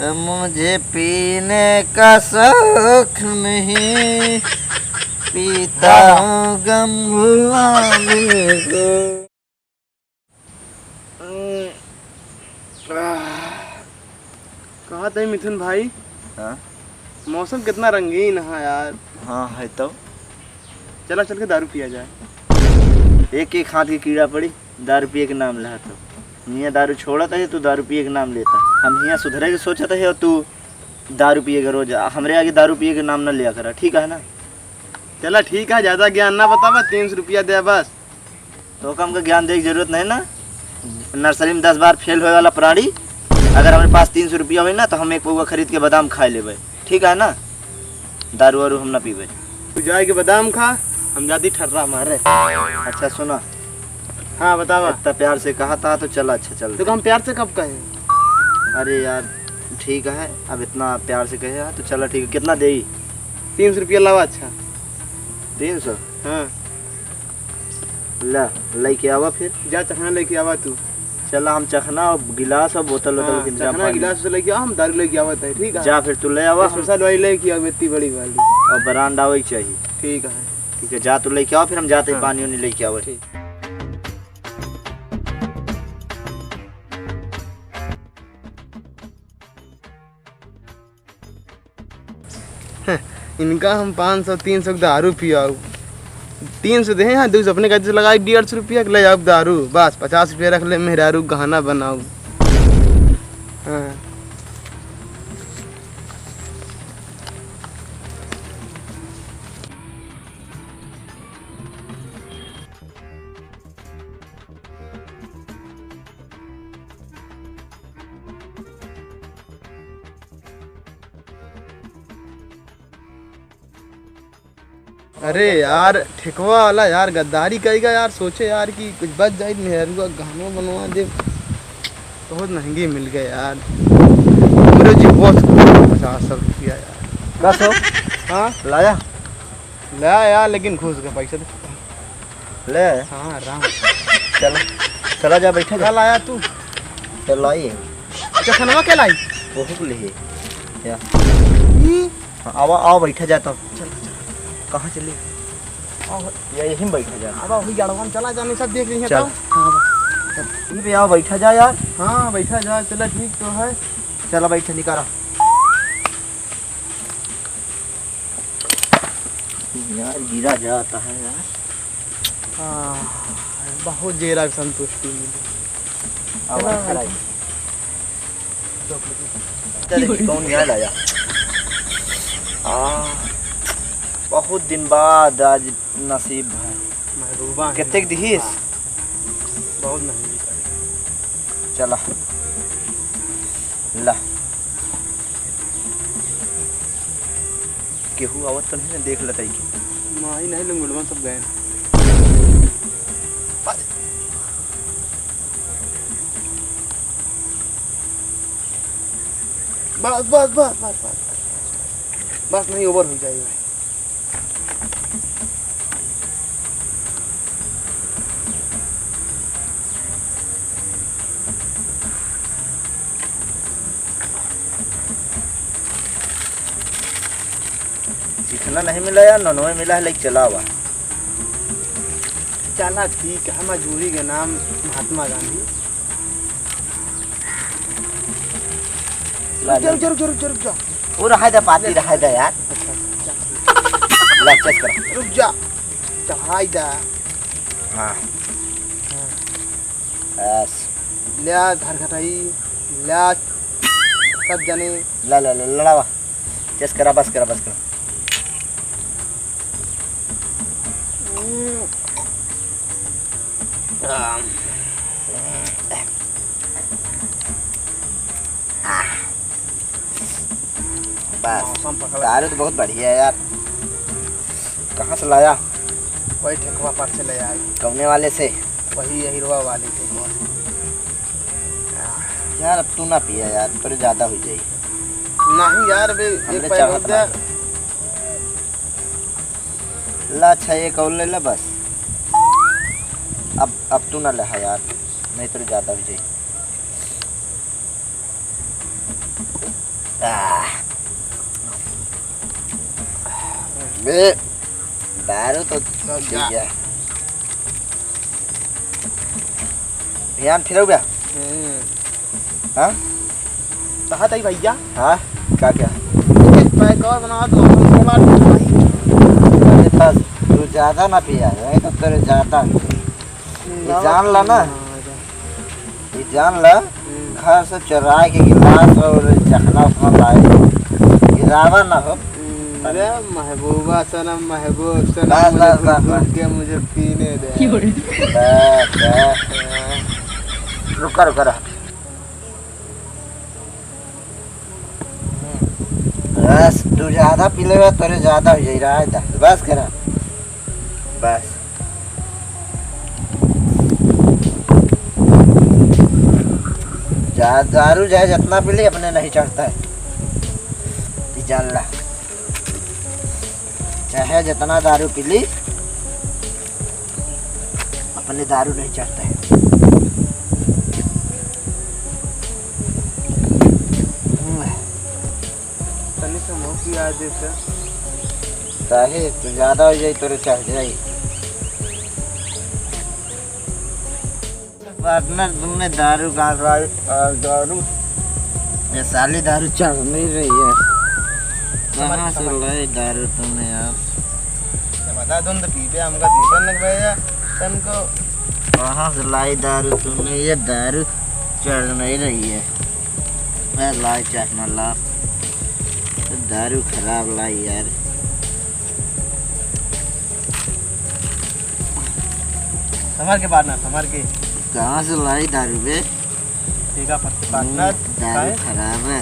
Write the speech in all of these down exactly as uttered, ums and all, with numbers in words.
मुझे पीने का शौक नहीं, पीता हूँ गम भुलाने को। कहा थे मिथुन भाई? हाँ? मौसम कितना रंगीन है यार। हाँ, है तो। चला, चल के दारू पिया जाए। एक एक हाथ के कीड़ा पड़ी, दारू पिए के नाम लेहा तो। हियाँ दारू छोड़त है, तू दारू पिए के नाम लेता। हम हियाँ सुधरे के सोचत है और तू दारू पिए के रोज, हमरे आगे दारू पिए के नाम न लिया करा, ठीक है ना? चला ठीक है, ज्यादा ज्ञान ना बतावा, तीन सौ रुपया दे बस। तो हमका ज्ञान देवे के जरूरत नहीं ना। नर्सरी में दस बार फेल होए वाला प्राणी, अगर हमरे पास तीन सौ रुपया होई ना, तो हम एक पौवा खरीद के बादाम खाए लेबे, ठीक है ना? दारू वारू हम ना पीबे। तू जाए के बादाम खा, हम जाती ठर्रा मारे। अच्छा सुना। हाँ बतावा। इतना प्यार से कहा था तो चला, अच्छा चल। तो हम प्यार से कब कहे? अरे यार ठीक है, अब इतना प्यार से कहे हा, तो चला ठीक है। कितना देई? तीन सौ रुपया लावा। अच्छा। तीन सौ? हाँ। ला, लेके आवा फिर। जा चखना लेके आवा तू। चला, हम चखना और गिलास और बोतल वोतल हाँ, के इंतजाम चखना पानी। गिलास से लेके आओ, हम दारू लेके आवत है, ठीक है? जा फिर तू ले आवा, हम स्पेशल वाली लेके आओ, इतनी बड़ी वाली। और ब्रांड आवे के चाहिए। ठीक है। ठीक है, जा तू लेके आओ, फिर हम जाते हैं हाँ। पानी उनी लेके आवे। ठीक। इनका हम पाँच सौ, तीन सौ के दारू पियाऊ। तीन सौ देहे हैं, दो सौ अपने खाते से लगाई, डेढ़ सौ रुपया के ले आओ दारू। बस पचास रुपया रख ले, मेहरारू गहना बनाऊ। हाँ। अरे यार, ठेकवा वाला यार गद्दारी कइगा यार। सोचे यार कि कुछ बच जाई, मेहरुआ गहनो बनवा दे। बहुत महंगी मिल गए यार। हमरे जी बहुत पचास सौ रुपया यार। बस हो? हाँ? लाया? लाया यार, लेकिन घुस गए पैसा दे। ले। हाँ, आराम। चलो, चला जा, बैठा जा। कल आया तू। चल आई। चखनवा के लाई? ओहू के लिए। या। ई? हाँ, आवा, आओ, बैठा जा तब। चल, चल। कहाँ चली? आओ। या, यहीं बैठा जा। अब वही जड़वा में चला जाने, सब देख लेंगे चल। तब। हाँ, चल। यहीं पे आओ, बैठा जा यार। हाँ, बैठा जा, चला, ठीक तो है। चला, बैठा, निकाला। यार, गिरा जाता है यार। आह, बहुत जेरा के संतुष्टि मिली। अब चला अच्छा भाई। लगे। चल, कौन याद आया? आह, बहुत दिन बाद आज नसीब है। महबूबा है। कितने के दिहिस? बहुत महंगी पड़ी। चला। ला। केहू आवत तो नहीं ना, देख लेता ही कि। माई नहीं, लंगड़वा सब गए। बस, बस, बस। बस नहीं, ओवर हो जाएगा। चिखना नहीं मिला यार, ननवे मिला है, लेके चला हुआ। चला ठीक है, मजबूरी के नाम महात्मा गांधी। ला, रुक जा, ला। रुक जा, रुक जा, रुक जा, रुक जा। वो रहा दे, पाती रहा दे यार। अच्छा, अच्छा, चल। ला, चेक कर। रुक जा। चढ़ाई दा। हाँ। हाँ। बस। ल्या, घर घटाई, ल्या, सब जने। ला, ला, ला, लड़ावा। चेस करा, बस करा, बस करा। हम्म। आम। आह। बस, मौसम पकड़ा। दारू तो बहुत बढ़िया है यार। कहाँ से लाया? वही ठेकवा पर से ले आई। कौने वाले से? वही अहिरवा वाले ठेकवा। यार, अब तू ना पिया यार, तोरे ज्यादा हो जाई। नहीं यार, बे, हमरे एक पैर चाहत हो जा। ना। ला, अच्छा, एक और ले ला बस। अब, अब तू ना ले हा यार, नहीं तो ज्यादा हो जाई। आह। बे, दारू तो पी गया। ध्यान फिरऊ बे। हम्म। हाँ? कहा था भैया? हाँ, का क्या? एक पैक और बना दो, हम इसके बाद भाई। अरे बस, तू ज्यादा ना पिया, नहीं तो तेरे ज्यादा। ये जान ला ना। ये जान ला, हम्म। घर से चुरा के गिलास और चखना उखना लाए। गिरावा ना हो। हम्म, अरे महबूबा सनम, महबूब सनम, बस, मुझे बस, बस, घुट घुट बस। के मुझे पीने दे। बस, बस। हाँ। रुका, रुका रहा। बस, तू ज्यादा पी लेबा, तोरे ज्यादा हो जाई, रहा था। बस करा। बस। जा-, दारू चाहे जितना पी ले, अपने नहीं चढ़ता है। ई जान ला। चाहे जितना दारू पी ली, अपने दारू नहीं चढ़ता है। तनी से मुंह की आदत है। काहे? तू ज्यादा हो जाई, तोरे चढ़ जाई। पार्टनर, तुमने दारू कहाँ से लाई? आ, दारू? ये साली दारू चढ़ नहीं रही है। समझ, कहाँ से समझ। लाई दारू तुमने यार? ये बता, तुम तो पीते, हमका पीते नहीं भैया, तुमको। कहाँ से लाई दारू तुमने? ये दारू चढ़ नहीं रही है। मैं लाई चखना ला। दारू खराब लाई यार। संभाल के पार्टनर, संभाल के। कहाँ से लाई दारू बे? ठीक है पार्टनर। हम्म, दारू काहे? खराब है।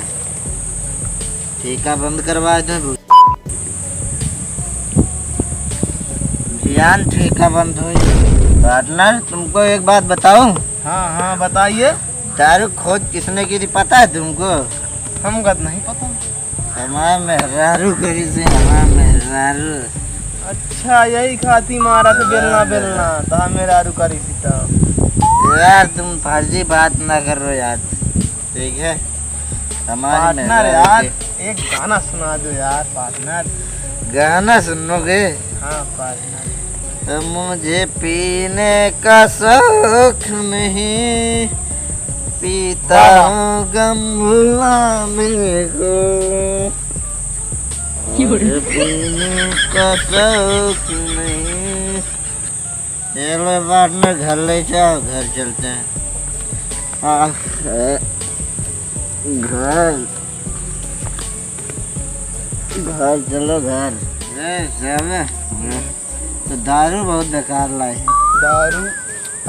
ठेका बंद करवा दे। ध्यान ठेका बंद हो। पार्टनर, तुमको एक बात बताऊं? हाँ, हाँ, बताइए। दारू खोज किसने की थी, पता है तुमको? हमका तो नहीं पता। हमार मेहरारू करी से, हमार मेहरारू। अच्छा, यही खाती मारा तो बेलना, हाँ। बेलना, तो हम मेहरारू करी सी तो। यार, तुम फर्जी बात ना करो यार, ठीक है? हमारी पार्टनर मेहरारू यार, के एक गाना सुना दो यार पार्टनर। गाना सुनोगे? हाँ पार्टनर। मुझे पीने का शौक नहीं, पीता वाह, वाह। हूँ गमला में को। क्यों रे? मुझे पीने का शौक नहीं। चलो पार्टनर, घर ले जाओ, घर चलते हैं। आ, ए, घर, घर चलो, घर। ए, चलो। तो दारू बहुत बेकार लाई है। दारू,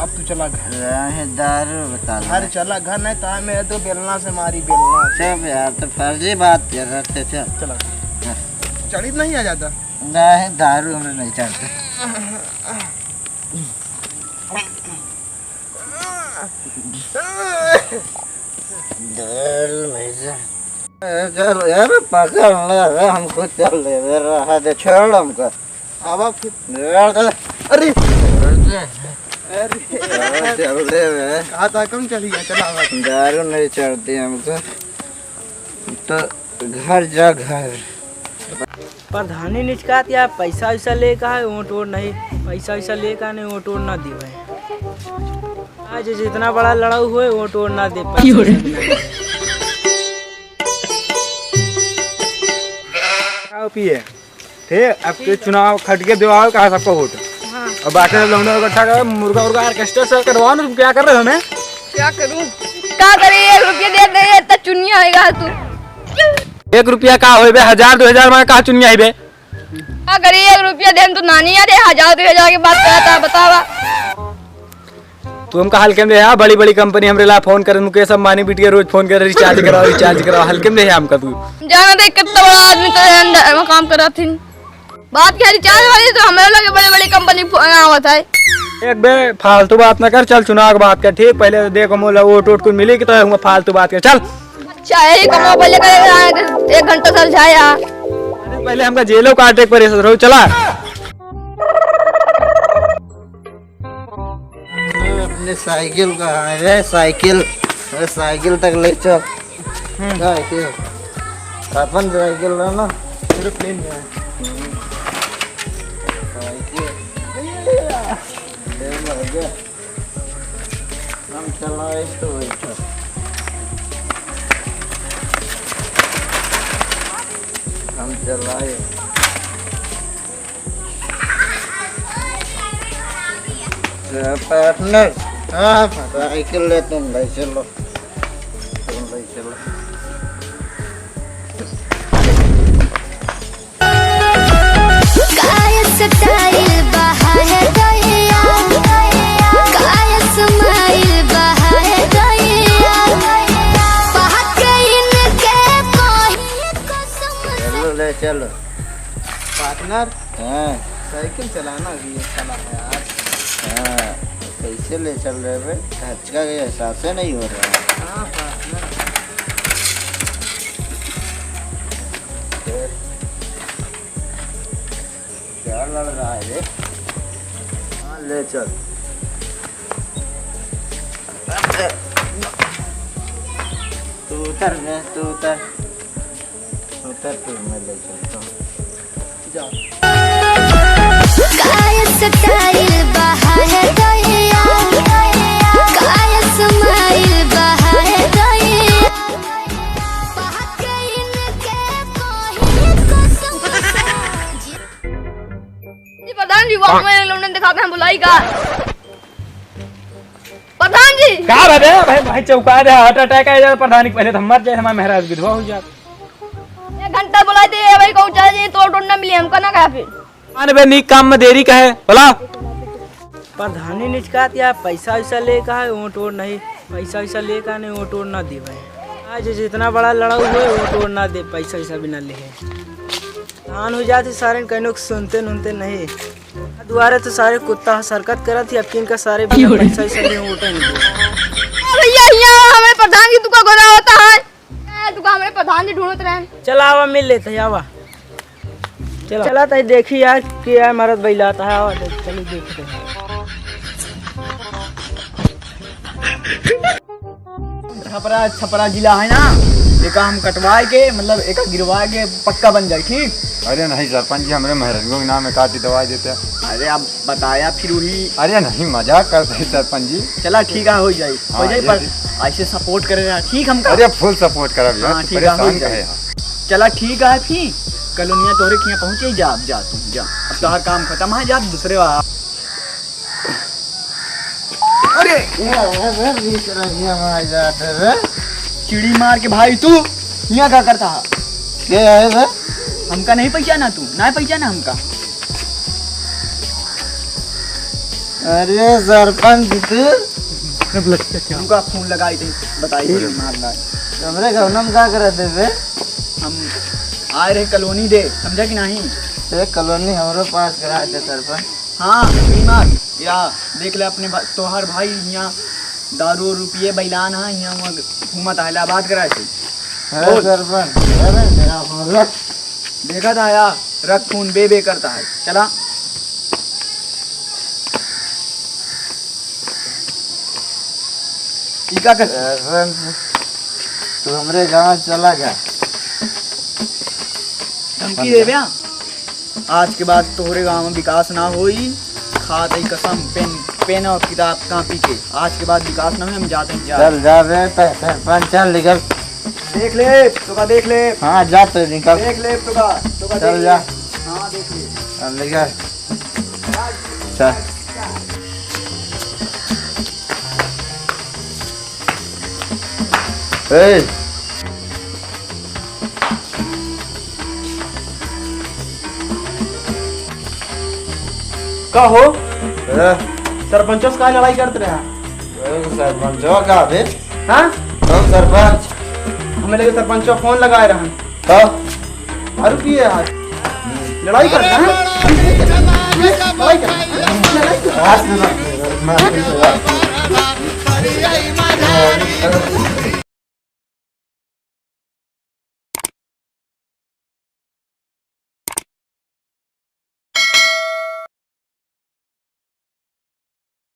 अब तू चला घर। नहीं, दारू बेकार घर लाई। चला घर, नहीं तो मैं तो बेलना से मारी, बेलना से। चुप यार, तो फर्जी बात कर रहे थे, चल। चला। हाँ। चढ़ी तो नहीं आ जाता? नहीं, दारू हमें नहीं चढ़ते। दारू नहीं चढ़-, ए, चल यार, पकड़ ले रे, हमको चल ले रे, रहा दे, छोड़ हमको। आवा फिर। अरे। अरे। अरे, चल दे बे। कहा था कम चलिए, चला आवा। दारू नहीं चढ़ती हमको। तो घर जा, घर। प्रधानी निचकात या पैसा वैसा लेके आए, वोट वोट नहीं, पैसा वैसा लेके आने, वोट वोट ना दिए। आज जितना बड़ा लड़ाऊ हुए, वोट वोट ना दे, पैसा वैसा ना दे। खाओ पिए। ठीक, अब के चुनाव खट के दिवाओ, कहा सबको वोट। हाँ। अब बाकी सब लौंडे इकट्ठा करो, मुर्गा उर्गा ऑर्केस्ट्रा से करवाओ ना, तुम क्या कर रहे हो हमें? क्या करूं? का करी, एक रुपया दे दे, इतना चुनिया होएगा तू। एक रुपया का होए बे, हजार दो हजार में का चुनिया है बे? का करी, एक रुपया देन तो नानी यार, हजार दो हजार के बात करता है, बतावा। तू हमका हल्के में ले, हाँ, बड़ी बड़ी कंपनी हमरे ला फोन करे, मुकेश अंबानी बिटिया रोज फोन करे, रिचार्ज कराओ, रिचार्ज कराओ, हल्के में ले हमका तू। जाना दे, कितना बड़ा आदमी तो है, अंदर में काम करत थी। बात क्या रिचार्ज वाली, तो हमें लगे बड़ी बड़ी कंपनी फोन आवत है। एक बे फालतू बात ना कर, चल चुनाव के बात कर, ठीक? पहले तो देख मोला वोट वोट कुछ मिली कि तो हम फालतू बात कर, चल। अच्छा, यही कमाओ, पहले कर, एक घंटा चल जाए यार। अरे पहले हमका जेलो काटे के पड़े, ससुरो, चला। अरे साइकिल कहाँ है रे? साइकिल, अरे साइकिल तक ले चल। हम्म। साइकिल, अपन साइकिल रहा ना। एरोप्लेन है। साइकिल। ये ले आ। ले आ, ले आ। हम चलाए तो बैठो। हम चलाए। पार्टनर, हाँ, साइकिल ले, तुम ले चलो, तुम ले चलो। काय स्टाइल बहाए दैया, काय स्माइल बहाए दैया, पहक इनके कोई कसम से। चलो, ले चलो। पार्टनर, हाँ। साइकिल चलाना भी एक कला है यार। हाँ, कैसे ले चल रहे बे? हचका के एहसास नहीं हो रहा है। हाँ, पार्टनर। फिर क्या लड़ रहा है रे? हाँ, ले चल। तू उतर बे, तू उतर। उतर तू, मैं ले चलता हूँ। जाओ। काय स्टाइल बहाए दैया, काय स्माइल बहाए दैया। जी प्रधान जी, वो हमें लोगन दिखाते हैं बुलाई का। प्रधान जी। का बा बे? भाई, भाई चौंका दे, हार्ट अटैक आ जाए प्रधान जी, पहले तो हम मर जाए, हमारे महाराज विधवा हो जाए। एक घंटा बुलाई थे, भाई कहूँ चला जाए, तोड़ तोड़ ना मिली हमका ना कहा फिर। अरे बे, नीक काम में देरी का है, बोला। प्रधानी निचकात या पैसा वैसा ले का है, वोट वोट नहीं, पैसा वैसा ले का नहीं, वोट वोट ना दे भाई। आज जितना बड़ा लड़ाऊ हुए, वोट वोट ना दे, पैसा वैसा भी ना ले है। धान हो जाते सारे, कहनो के सुनते नुनते नहीं। दुआरे तो सारे कुत्ता सरकत करत ही, अब किन का सारे बिना पैसा वैसा ले वोट नहीं दे। ए भैया, यहाँ हमें प्रधान जी तुका गोरा होता है। ए, तुका हमें प्रधान जी ढूंढत रहे। चला आवा, मिल लेते हैं, आवा। चला। चला तई देखी यार, के यार मरद बैलात है, आवा देख, चलो देखते हैं। छपरा, छपरा जिला है ना, एका हम कटवाए के, मतलब एका गिरवाए के पक्का बन जाए, ठीक? अरे नहीं सरपंच जी, हमरे महरनियों के नाम एका दवाई देते। अरे आप बताया फिर वही। अरे नहीं, मजाक करते हैं सरपंच जी। चला ठीक है, हो जाए, हो हाँ, जाए, ये पर भी। ऐसे सपोर्ट करे रहा, ठीक हमका? अरे फुल सपोर्ट करब यार, हाँ, तू ठीक है, हो परेशान जाए। काहे है? चला ठीक है फिर, कलोनिया तोहरे खिया पहुँचे, जा, अब जा तू, जा, अब तोहार काम खत्म है, जा दूसरे वहाँ। अरे! ये है बे, बीच रहिया में आ जाते बे। चिड़ी मार के भाई तू, यहाँ का करता है? के है बे? हमका नहीं पहचाना तू, ना पहचाना हमका। अरे सरपंच तू। हमका फोन लगाई थे, बताई थे, मार ला। हमरे गौनम का करत है बे? हम आए रहे कॉलोनी दे, समझा कि नहीं? ए, कॉलोनी हमरो पास करा दे सरपंच। हाँ, चिड़ी मार, या देख ले अपने भा-, तोहार भाई हियाँ दारू उरू पिए बैलान है, हियाँ हुआँ घूमत है, ला बात करा से। अरे बोल। सरपंच, अरे मेरा बोला। देखा था या, रख फोन बे बे करता है, चला। ई का कर? सरपंच, तू हमरे गाँव चला जा। धमकी देवे, हाँ? आज के बाद तोहरे गाँव में विकास ना होई। खात ही कसम, पेन, पेन और किताब, कॉपी के। आज के बाद विकास ना होई, हम जाते हैं, जा। चल जा बे, प-, सरपंच चल निकल। देख ले, तोका देख ले। हाँ, जा तो निकल। देख ले, तोका, तोका चल देख जा। ले। हाँ, देख ले। चल निकल। चल। ए। का हो? ए। सरपंचों से काहे लड़ाई करत रहा? ए, सरपंचों का बे? हाँ? कौन सरपंच? हमें लगे सरपंचों फोन लगाए रहन। तो? दारू पिए आज। लड़ाई करता है? लड़ाई करता है? लड़ाई करता है? आज तो ना, मैं, मैं,